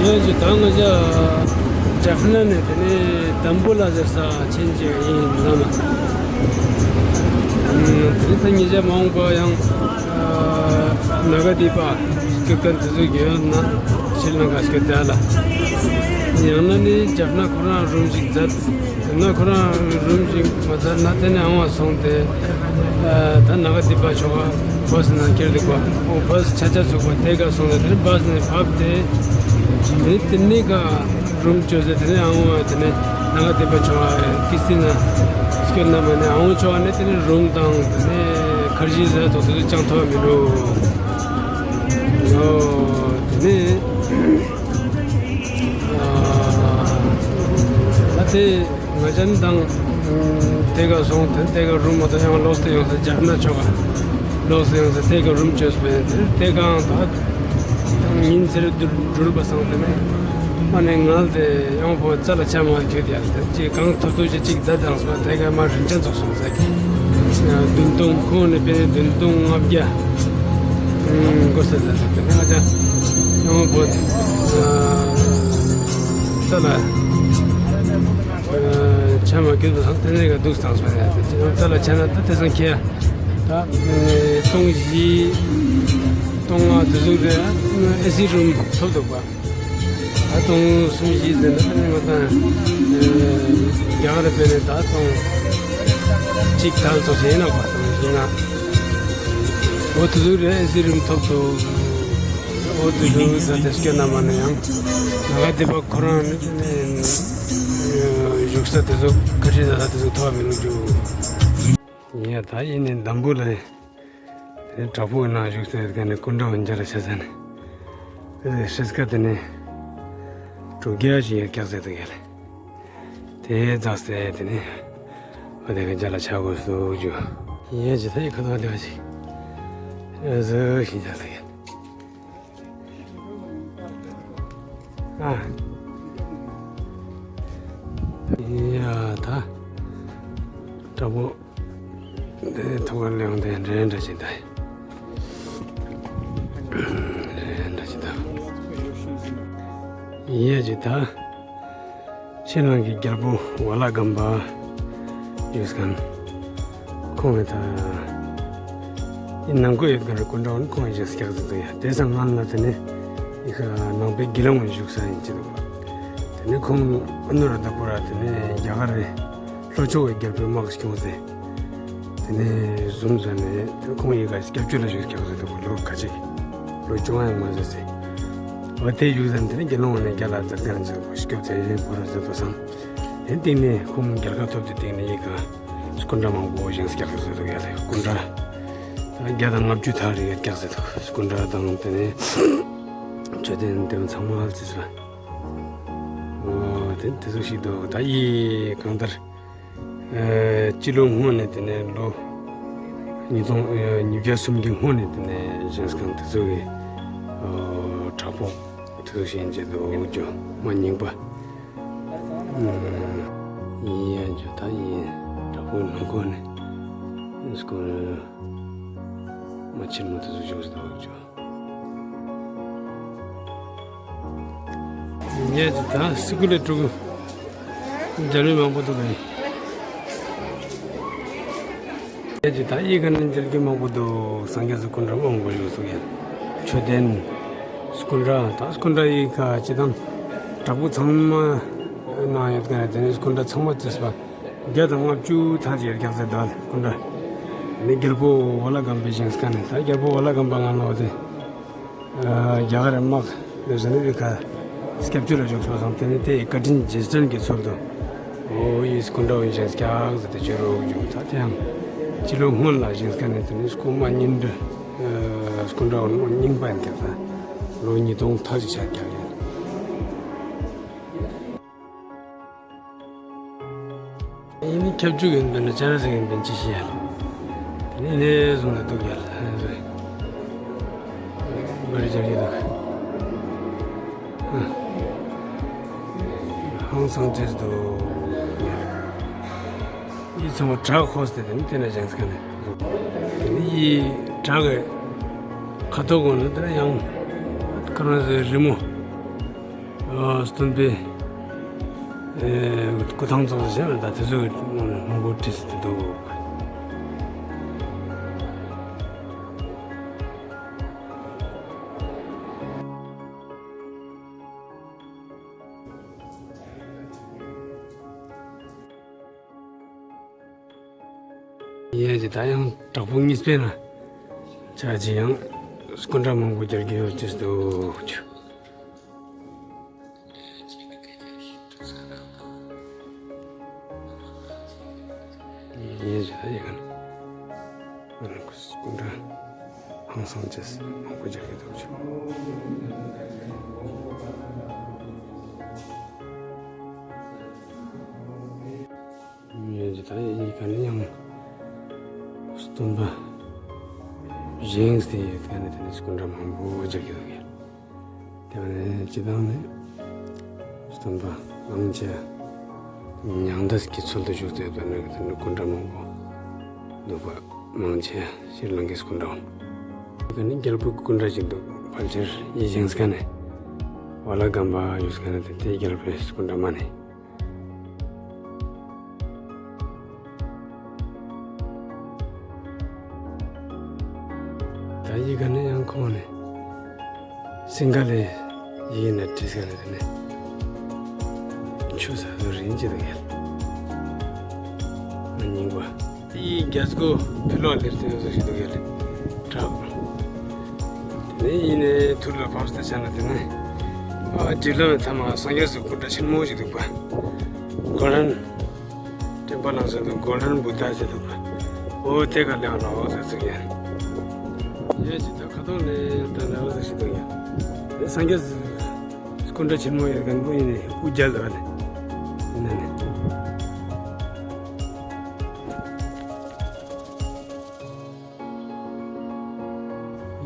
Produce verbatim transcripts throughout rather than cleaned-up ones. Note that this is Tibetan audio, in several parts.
ཡང་ཅིག་ད་ང་ཅག་ཇཱ་ཕ་ན་ནས་དེ་ནས་དམ་བུ་ལ་ཟེར་ས་ཕྱིན་ཅིག་ཡིན་ནམ། དེ་ནས་ད་ཉིན་ཞག་མ་འོངས་པ་ཡང་ནཱ་ག་དི་པ་སྐྱོད་མཁན་དེ་ཚོ་གི་ཡོད་ན་ཤྲི་ལང་ཀ་སྐྱོད་བསྡད་ལ། ཡང་ན་ནི་ཇཱ་ཕ་ན་ཁོ་རང་རུམ་ཞིག་མཛད། ན་ཁོ་རང་རུམ་ཞིག་མ་ཚར་ན་དེ་ནས་ཨང་བ་སོང་སྟེ། ད་ནཱ་ག་དི་པ་ཆོ་ག་བྷ་སི་ནང་འཁྱེར་འདུག་པ། ཨོ་བྷ་སི་ཆ་ཆ་ཚུགས་པ་དེ་ག་སོང་སྟེ་དེ་ནས་བྷ་སི་ནས་བབས་ཏེ། དེ་ནས་དེ་ནས་ག་རུམ་བཅོས་ཏེ་དེ་ནས་ཨང་བ་དེ་ནས་ནཱ་ག་དི་པ་ཆོ་ག་ཀི་སི་ཏི་ན་སྐྱོད་ན་མ་ནས་ཨང་བ་ཆོ་ག་ནས་དེ་ནས་རུམ་དང་དེ་ནས་ཁར་ཇི་ཟ་ཐོག་ཏུ་ཅང་ཐོག་མི་འགྲོ། ཨོ་དེ་ནས། ད་དེ་ང་ཅག་དང་དེ་ག་སོང་དེ་དེ་ག་རུམ་མ་ད་ཡང་ལོག་སྟེ་ཡོང་ས་ཇཱ་ཕ་ན་ཆོ་ག་ལོག་སྟེ་ཡོང་ས་དེ་ག་རུམ་བཅོས་པས་དེ་དེ་གའང་ད་ཉིན་ཚེ་རིང་འགྲུལ་པ་སང་དེ་ནས་མ་ནས་ངལ་དེ་ཡང་བོ་རྩ་ལ་ཆ་མ་ཁྱོད་དེ་ཡང་དེ་ཅིག་གང་ཐུབ་ཐུབ་ཅིག་ཅིག་ད་དང་སོང་དེ་ག་མ་རིན་ཆེན་ཚོགས་སོང་ས་གི་བདུན་སྟོང་ཁོང་ནས་པས་བདུན་སྟོང་ལྔ་བརྒྱ། ཨུམ། མགོ་ས་ལ་ལ་ལ་ཡང་བོ་ཙ་ལ་ཆ་མ་གྱུར་པ་དང་དེ་ནས་ག་འདུག་སྟངས་པ་ཡ་དེ་ཙ་ལ་ཆ་ན་ད་དེ་སང་ཁྱེད་ད་སྟོང་བཞི་སྟོང་ལྔ་དེ་ཟུག་རེད། ཨེ་སི་རུམ་ཐོབ་འདུག་པ། ད་སྟོང་སུམ་བཞི་ཟེར་ན་ང་དང་རྒྱ་གར་པས་ནས་ད་སྟོང་གཅིག་ཐལ་ཚོ་བྱས་ན་པ་སྟོང་བཞི་ལྔ། འོ་དེ་ཚོ་རེད། ཨེ་སི་རུམ་ཐོབ་འདུག་འོ་དེ་ཚོ་ད་དེ་སྐྱོ་ན་མ་ན་ཡང་ང་དེ་པ་ཁོ་རང་ནི་བཞུགས་ས་དེ་ཚོ་ཁ་ཤས་ད་ད་དེ་ཚོ་ཐོབ་མི་ལུགས་རྒྱུ། ཡ་ད་ཡིན་ནི་འདམ་བུ་ལ་དེ་ནས་བྲག་ཕུག་ནང་བཞུགས་ས་དེ་ག་ནས་སྐུ་འདྲ་བ་འཇའ་ལ་ཆ་ས་ནས་དེ་ཧྲིས་ཀ་དེ་ནས་དྲུག་བརྒྱ་ཞིག་ཡར་བཀྱག་ཟེར་འདུག་ཡ་ལེ། དེ་རྫགས་སེ་དེ་ནས་ཨ་དེ་ག་འཇའ་ལ་ཆ་དགོས་སུ་རྒྱུ། ཡིན་ཡ་ཇི་ད་ཡི་ཁ་ཐོག་ལེ་བ་ཞིག་ཨ་ཟི་ཞིག་འཇའ་ལ་ཡ། ཨ། ཡ་ད། དྲག་པོ། འདི་ཐོག་ཁར་སླེབས་འདི་འདྲ་འདྲ་ཅིག་འདུག་འདྲ་འདྲ་ཅིག་འདུག་ཡ་ཇི་ད། ཕྱི་ནང་གི་རྒྱལ་པོ་ཝ་ལ་གམ་པ་ཡོད་ས་ཁང་། ཁོང་གི་ད་ཡིན་ནང་ཁོ་ཡོད་མཁན་རེད། སྐུ་འདྲ་བོ་ནི་ཁོང་ཡིན་ཞིག་སྐྱག་ཟིག་འདུག་ཡ། དེ་སང་ང་ལ་དེ་ནས་ཡི་ཁ་ནང་པའི་དགེ་སློང་བཞུགས་ས་ཡིན་གྱི་འདུག་དེ་ནས་ཁོང་ཨ་ནུ་ར་དྷ་པུ་ར་དེ་ནས་རྒྱ་གར་རེད། ལྷོ་ཕྱོགས་པའི་རྒྱལ་པོའི་དམག་བྱུང་ཟེར། དེ་ནས་བཟུང་ཟེར་ནས་དེ་ཁོང་ཡི་ག་སྐྱབས་བཅོལ་ལ་བཞུགས་སྐྱག་ཟེར་འདུག་ལོ་ཁ་ཅིག་ལོ་བཅོ་ལྔ་ཡང་མ་ཟེར་ཟེར། འོ་དེ་བཞུགས་ཟེར་ནས་དེ་ནས་དགེ་སློང་ནས་རྒྱ་ལ་འཛེགས་ཏེ་ལ་འཛེགས་པ་སྐྱོབ་ཚེ་ཡིན་བོ་ར་ཟེར་དུ་བསམ། དེ་སྟེང་ནས་ཁོང་རྒྱལ་ཁ་ཐོབ་དེ་སྟེང་ནས་ཡི་ག་སྐུ་འདྲ་མང་པོ་བཞེངས་སྐྱག་ཟེར་འདུག་ཡ་ལེ། སྐུ་འདྲ་ད་བརྒྱ་དང་ལྔ་བཅུ་ཐག་རིང་ཡོད་སྐྱག་ཟེར་འདུག་སྐུ་འདྲ་དང་དེ་ནས་མཆོད་རྟེན་དེ་ཚང་མ་ཧལ་ཙི་ཟེར། འོ་དེ་དེ་ཚོ་ཞིག་འདུག་ད་ཡི་གང་ལྟར། ཨ། སྤྱི་ལོ་སྔོན་ནས་དེ་ནས་ལོ་ཉིས་སྟོང་ཨ་ཉིས་བརྒྱ་སུམ་བརྒྱ་སྔོན་ནས་དེ་ནས་བཞེངས་ཁང་དེ་ཚོ་གི་ཨ་བྲག་ཕུག་དེ་ཚོ་ཞིག་མཇལ་འདུག་ཅོ་མ་རྙིང་པ། ཨ། ཡིན་ཡང་ཅོ་ད་ཡིན་བྲག་ཕུག་ནང་ཁོ་ནས་སྐོར་མ་ཆེན་མོ་དེ་ཚོ་བཞུགས་འདུག་ཅོ། ངས་ད་སི་ཀུ་ལ་ཀྲུག་འཇལ་མི་མང་པོ་འདུག་གས། ངས་ད་ཡི་ག་ནས་འཇལ་གི་མང་པོ་འདུག་སངས་རྒྱས་སི་ཀུན་འདྲ་མང་པོ་ཡོད་སུ་ཡ། མཆོད་རྟེན། སི་ཀུན་འདྲ་ད་སི་ཀུན་འདྲ་ཡི་ཁ་ཅི་དང་། བྲག་ཕུག་ཚང་མ་ནང་ཡོད་ག་ནས་དེ་ནས་སི་ཀུན་འདྲ་ཚང་མ་རྩིས་པ། བརྒྱ་དང་ལྔ་བཅུ་ཐག་ཅིག་རྒྱག་ཚེ་ད་སྐུ་འདྲ། ནི་རྒྱལ་པོ་ཝ་ལ་གམ་པའི་བཞེངས་ས་ནས་ད་རྒྱལ་པོ་ཝ་ལ་གམ་པ་ང་ལོ་དེ། རྒྱ་གར་དམག་ལས་ཟེར་ནས་བི་ཁ་སྐྱབས་བཅོལ་ལ་བཞུགས་སོང་དེ་ནས་དེ་བཀའ་དྲིན་རྗེས་དྲན་གྱི་ཚུལ་དུ། འོ་ཡིས་སྐུ་འདྲ་བའི་བཞེངས་སྐྱག་ཟེར་ཏེ་བཅོས་རོགས་བྱུང་ད་དེའང་སྤྱི་ལོ་སྔོན་ལ་བཞེངས་ས་ནས་དེ་ནས་སྐུ་མ་ཉིན་འདྲ། སྐུ་འདྲ་བ་རྙིང་པ་ཡིན་ཀྱང་ད་ལོ་ཉིས་སྟོང་ཐག་ཅིག་ཆགས་ཀྱང་ཡིན། ཡིན་ནི་ཁྱབ་འཇུག་ཡིན་པས་ན་ཅ་ན་ཟིག་ཡིན་པས་ཅི་ཤེས་ཡ། དེ་ནས་ནས་བཟུང་ནས་འདུག་ཡ་ལ་བ་རི་ཅར་གྱི་འདུག་ཧང་སང་ཅེས་འདུག་ཡིད་ཚང་མ་བྲག་ཧོས་ཏེ་དེ་ནི་དེ་ནས་བཞེངས་ཀ་ནས་དེ་ནི་ཡིད་བྲག་གི་ཁ་ཐོག་གོ་ནི་དེ་ནས་ཡང་ཁ་རང་ཟེར་རི་མོ། ཨ། སྟོན་པའི་ཨེ་སྐུ་ཐང་ཚོགས་ཟེར་ན་ད་དེ་ཚོའི་མང་པོ་བྲིས་ཏེ་འདུག། ཡིན་ཡང་ཅི་ད་ཡང་བྲག་ཕུག་གཉིས་པའི་ནང་ཆ་ཅི་ཡང་སྐུ་འདྲ་མང་པོ་རྒྱག་གི་ཡོད་ཅེས་འདུག། ཡིན་ཡང་ཅི་ད་ཡི་ག་ནས་སྐུ་འདྲ་ཧང་སང་ཅེས་མང་པོ་རྒྱག་གི་འདུག་ཅེས། ཡིན་ཅི་ད་ཡི་ག་ནས་ཡང་སྟོན་པ་བཞེངས་ཏེ་ཡོད་ག་ནས་དེ་ནས་སྐུ་འདྲ་མང་པོ་རྒྱག་གི་འདུག་ཡ། དེ་བ་ནས་སྤྱི་བཏང་ནས་སྟོན་པ་མང་ཆེ་མྱང་འདས་ཀྱི་ཚུལ་དུ་བཞུགས་ཏེ་ཡོད་པ་ནས་དེ་ནས་སྐུ་འདྲ་མང་པོ་འདུག་པ། མང་ཆེ་ཕྱིར་ལང་གི་སྐུ་འདྲ་འོང་། དེ་ནས་རྒྱལ་པོའི་སྐུ་འདྲ་ཅིག་འདུག། ཕལ་ཆེར་ཡིད་བཞེངས་ག་ནས་ཝ་ལ་སྒམ་པ་ཡོད་ག་ནས་དེ་དེ་རྒྱལ་པོའི་སྐུ་འདྲ་མ་ནས། ད་ཡི་ག་ནས་ཡང་ཁོང་ནས་སིང་ག་ལའི་ཡི་གེ་ནས་བྲིས་ཟེར་ནས་དེ་ནས་ཆུ་ཟ་ཟུར་རིན་གྱི་འདུག་ཡ། ང་རྙིང་པ། དེའི་རྒྱ་སྒོ་ཕི་ལོག་ལེར་དུ་ཡོད་ཟེར་ཞིག་འདུག་ཡ་ལེ། དྲག་ནས་ཡིན་ནས་ཐུར་ལ་བབས་ཏེ་ཆ་ན་དེ་ནས་ཨ་འགྲིབ་ལམ་མཐའ་མ་སངས་རྒྱས་སུ་སྐུ་འདྲ་ཆེན་མོ་ཞིག་འདུག་པ། གོ་རན། སྤྲིན་པ་ལངས་ས་འདུག། གོ་རན་བུ་ད་ཟེར་འདུག་པ། འོ་དེ་ག་ལེའང་ར་བ་ཟེར་ཚིག་ཡ། ཡ་ཅི་ད་ཁ་ཐོག་ལས་ད་ལེའང་ཟེར་ཞིག་འདུག་ཡ། དེ་སངས་རྒྱས་སུ་སྐུ་འདྲ་ཆེན་མོ་ཡོད་མཁན་པོ་ཡིན་ནས་དབུ་རྒྱལ་ལ་ནས་ཡིན་ན་ནས།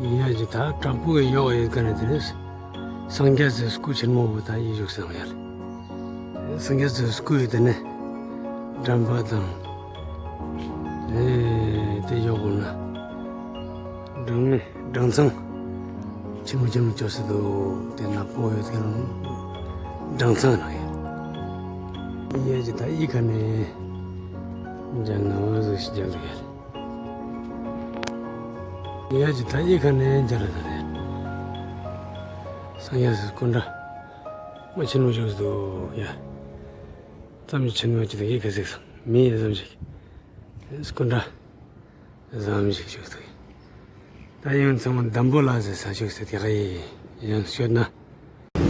ཡིན་ཡ་ཅི་ད་བྲག་ཕུག་གི་ཡོག་ཡོད་མཁན་ནས་དེ་ནས་སངས་རྒྱས་སུ་སྐུ་ཆེན་མོ་བོ་ད་ཡིན་བཞུགས་སམ་ཡ་ལེ། སངས་རྒྱས་སུ་སྐུ་ཡོད་དེ་ནས་འགྲམ་པ་དང་། ཨེ་དེ་ཡོག་གོ་ན་སྦྲང་མའི་སྦྲང་ཚང་ཆེན་མོ་ཆེན་མོ་བཅོས་སུ་འདུག། དེ་ནག་པོ་ཡོད་མཁན་སྦྲང་ཚང་ནང་ཡོད། ཡ་ཅི་ད་ཡི་ག་ནས་འཇང་ན་བ་ཟིག་ཞིག་རྒྱག་ལ་ཡ་ལེ། ཡ་ཅི་ད་ཡི་ག་ནས་འཇང་ལ་ད་ལེ། སངས་རྒྱས་སུ་སྐུ་འདྲ་མ་ཆེན་མོ་བཞུགས་འདུག་ཡ། ཙམ་ཞིག་ཆེན་མོ་ཅི་ད་ཡི་ག་ཟིག་སམ་མི་ཡ་ཙམ་ཞིག་སྐུ་འདྲ་ཙམ་ཞིག་བཞུགས་འདུག། ད་ཡང་ཚང་མ་འདམ་བུ་ལ་ཟེར་ས་བཞུགས་ཟེར་དེ་ག་ཡི་ཡང་ཤོད་ན།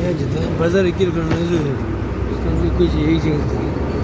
ཡ་ཅི་ད་བ་ཟ་རི་ཀིར་གང་ན་བཞུགས་སྟོན་པའི་སྐུ་ཅི་ཡིག་ཅིག་འདུག།